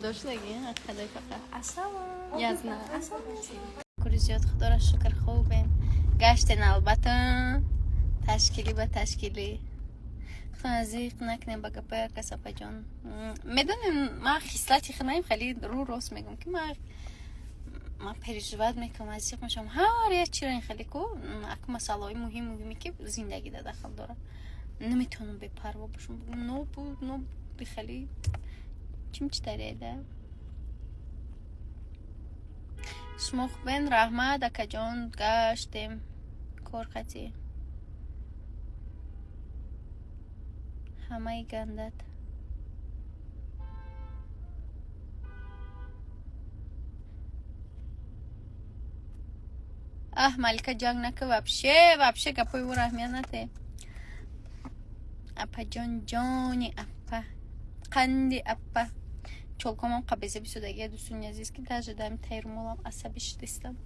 Доштаги қадай фақат язна кури зиёд. Худоро шукр, хубем. Гаштен, албатта, ташкилӣ ба ташкилӣ. Худтон азиқ накунем ба гапои ҳар кас, апаҷон. Медонем, ман хислати худнаем, хеле рӯ рост мегӯм, ки ман переживать мекунам, азиқ мешавам ҳар як чиро. Ин хеле ку аку масъалаҳои муҳим, муҳиме ки зиндагида дахл дорад, наметавонам бепарво бошам. Нобуд ноб хеле чим читареда. Шумо хубен? Раҳмат, акаҷон. Гаштем, кор қатӣ ҳамаи гандат. Аҳ, Малика, ҷанг нака, вообще, вообще гапои ӯро аҳамият наде. Апаҷон, ҷони апа, қанди апа. Чолкомам қабезе бисудагия, дӯстони азиз, ки даже дами тайрумолам асабӣ шудистам.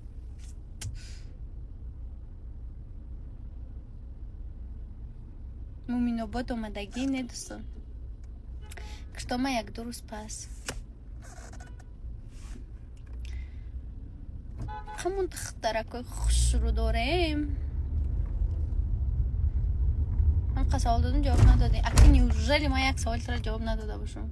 Муминобод омадагӣ не, дӯстон? Киртома як-ду рӯз пас. Ҳамон духтаракои хушрӯ дорем. Ҳамқа савол додум, ҷавоб надодем. Аки, неужели ман як саволи тара ҷавоб надода бошам?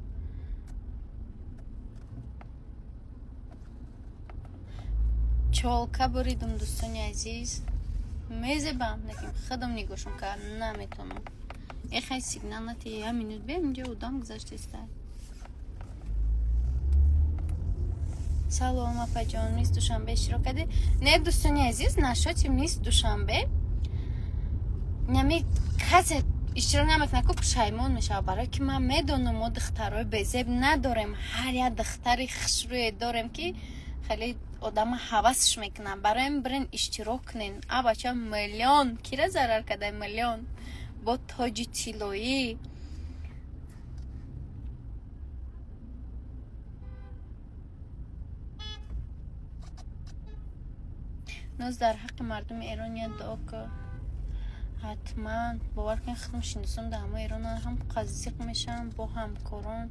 Чолка буридум, дӯстони азиз. Мезебам, лекин худам нигоҳшон кард наметавонам. Эхай, сигнал нати, я минут бем, инҷо одам гузаштеста. Салом, апаҷон, Мисс Душанбе иштирок кардед? Не, дӯстони азиз, нашоти Мисс Душанбе нами касе иштирок намекунад ку, пушаймон мешавад, барое ки ман медонам, мо духтарои безеб надорем. Ҳар як духтари хушрӯе дорем, ки хеле одама ҳавасш мекунад. Барои бирен иштирок кунен. А бача, миллион кира зарар карда, миллион бо тоҷи тиллоӣ. Ноз, дар ҳаққи мардуми Эрон я дуо ку. Ҳатман. Бовар кунед, худам шиносам дар ҳамаи Эрон ҳам қазиқ мешавам бо ҳамкорон.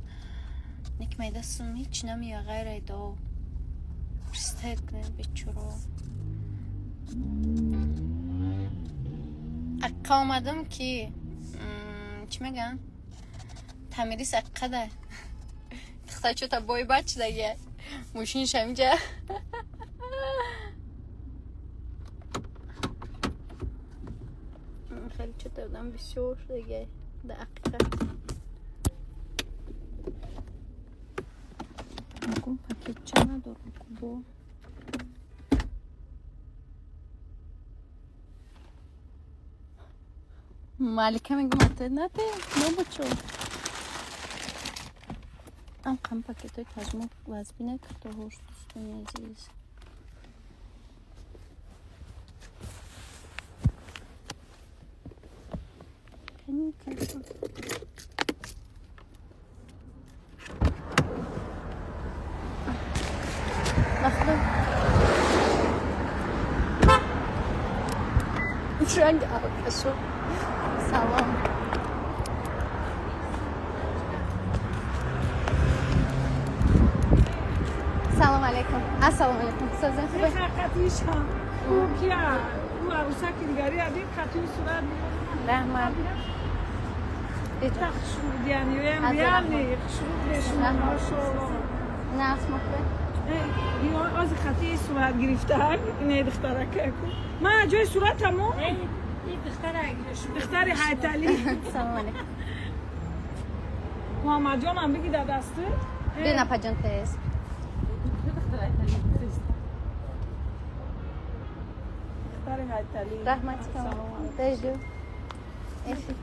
Нек медастам ҳеҷ намея ғайраи дуо. Представить кунед, бечоро. Аққа омадам, ки чӣ мегӯянд, Тамирис аққада духтарчота бой бад шудагия, мошинаш ҳаминҷа. Хеле чота одам бисёр шудагия дар ҳақиқат. Пакетча надорам кубо. Малика мегӯм, нате нобучо. Ам пакетҳои тазмо вазбина картоҳош, дӯстони азиз. Кани телефон. Лахза. Ранг алкашу. Салом. Салом алейкум. Ассалому алейкум. Созен хубе? Хатишам. Ӯ кия? Ӯ арӯсаки дигари адин хатии сурат. Раҳмат. Хушрӯ, реально хушрӯ бешумо, машоалло. Нағз, мохбе. Оз хатии сурат гирифта, ине духтарака. Ман ҷои суратамо? Духтари Ҳайталӣ. Салом алейкум. Муҳаммадҷонам биги дар дасту. Бин, апаҷон, тез. Духтари Ҳайталӣ. Раҳмат. Тежу. Эфи.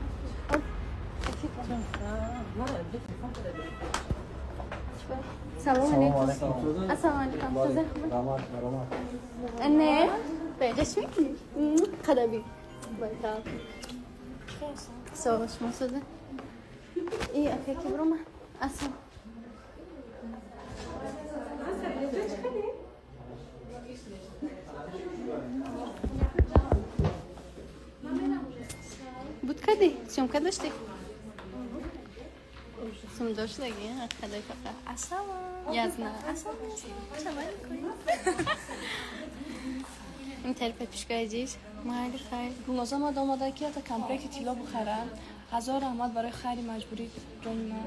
Салом алейкум. Ассалому алейкум. Созен хубе? Не. Беҷа чӣ мекунӣ? Қадаби. Байтал. Соғ, шумо созен? И ака ки бирома. Ассалом. Буд кардӣ? Съёмка доштӣ? Сум доштаги, қадай фақат. Я знаю. Ин тари подписчикои азиз, майли, хайр. Гулноза омад, омада ки ята комплекти тилло бихара. Ҳазор раҳмат барои хайри маҷбурӣ, ҷони ман.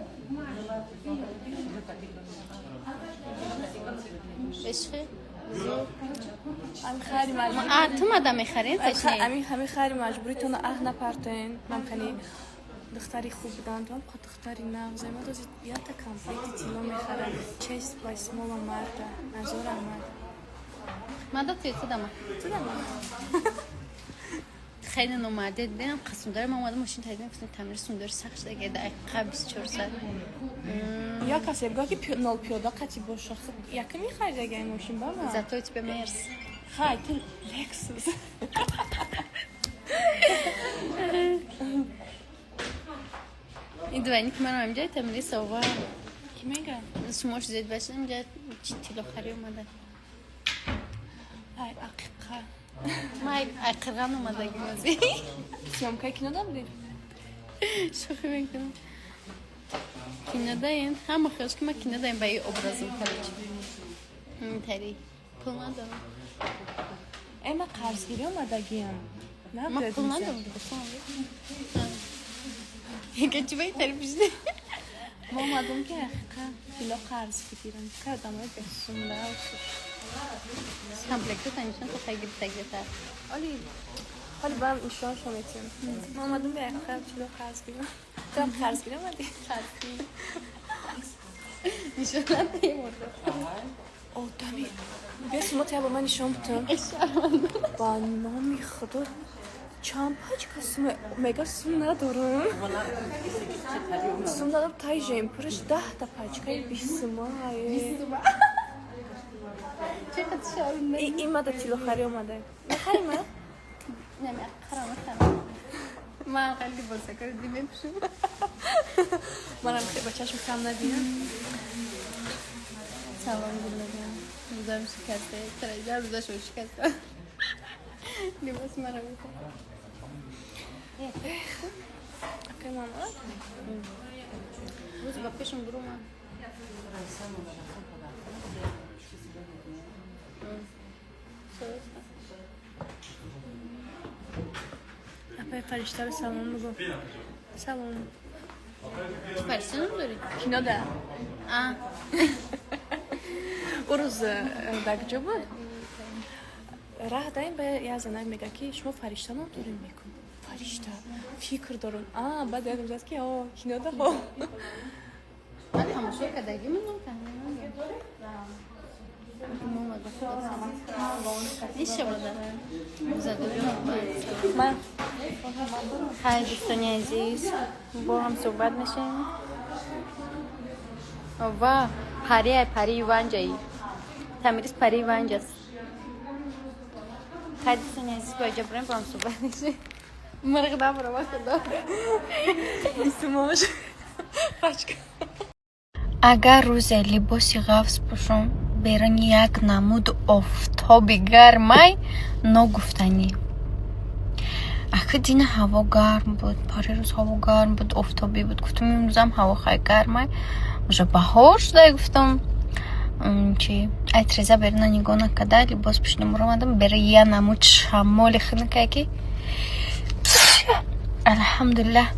Бешхи? Ами хайри маҷбурӣ. А, ту мада мехарин, точнее. Ами ҳами хайри маҷбуритона аҳ напартоен. Ман хеле духтари хуб будам, то духтари нағз. Ма дози ята комплекти тилло мехарам. Честь 8 марта. Ҳазор раҳмат. Мада ту тудама. Тудама. Хеле номарде дидам, қасмдор ман омадам, мошин тайдам, гуфтам тамир сундор сахт шуда, ки дақиқа 24 соат. Я касе бигӯ ки нол пиёда қати боша. Яка мехари ага мошин ба ман. Зато тебе мерс. Хай, ту Lexus. Ин двойник маро ҳамҷа тамири сова. Ки мега? Шумо шудед башад, ҳамҷа чи тиллохарӣ омада. Ай, ақиқа. Ма ай қирған омадагим ози. Съёмкаи кино набудӣ? Шӯхӣ мекунам. Кино даем, ҳама хиёш ки ма кино даем ба ин образом, короче. Тари. Пул надорам. Э, ма қарзгирӣ омадагиам. Ма пул надорам, гуфтам. Яка чи ба ин тари пишди? Ма омадам ки ҳақиқа тилло қарз бигирам. Ка одамои бесумда. Комплекту танишон то хай гирифта гирифта. Оли, ҳоли баам нишоншо метиҳам. Ма омадам ба ҳақиқа тилло қарз гирам. Туам қарзгирӣ омадӣ? Қарзгирӣ. Нишон надиҳем. Одами бесумо тя ба ман нишон бутам. Ба номи Худо чанд пачка сум мега сум надорам. Сум надорам, тай жемпураш 10та пачкаи бисума. Чақадр шарм. Ин мада тиллохарӣ омада. Мехарӣ ма? Не, мехарам, мехарам. Ман хеле либосакаро ди мепӯшам. Манам ба чашм кам набинам. Салом, гуллага. Рӯзам шикаста, тараҷа рӯзашон шикаста. Либоси маро мехарам. Акай мама? Рӯз ба пешам буромад. Апай Фариштаро салом бигӯ. Салом. Ту Фаришта ном дорӣ? Кино да. А. Ӯ рӯз дар куҷо буд? Раҳ даем ба як занак мега ки шумо Фаришта ном дорем, мекун. Фаришта фикр дорам. А, баъд ёдам зад ки о, кино да хо. Ман тамошо кардагӣ ман Ман Хай, дӯстони азиз, бо ҳам суҳбат мешавем. Ва пари пари ванҷаи. Тамирис пари ванҷ аст. Хай, дӯстони азиз, бо иҷа бурем, бо ҳам суҳбат мешавем. Мирғ набурама, худо. Бисумош. Пачка. Агар рӯзе либоси ғафз пӯшум, берун як намуд офтоби гармай ногуфтанӣ. Ахи дина ҳаво гарм буд, парирӯз ҳаво гарм буд, офтобӣ буд. Гуфтам имрӯзам ҳаво хай гармай, уже баҳор шуда, гуфтам. Чи ай треза беруна нигоҳ накарда либос пӯшидам омадам, бера я намуд шамоли хунукае ки алҳамдулиллаҳ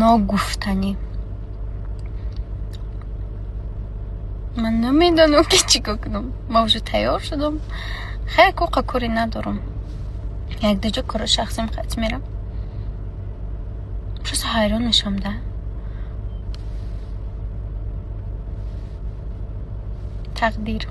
ногуфтанӣ. Ман намедонам ки чӣ кор кунам. Ман уже тайёр шудам. Хайр, коқа коре надорам. Як дуҷо кори шахсим хат мерам. Просто ҳайрон мешавам да. Тақдир.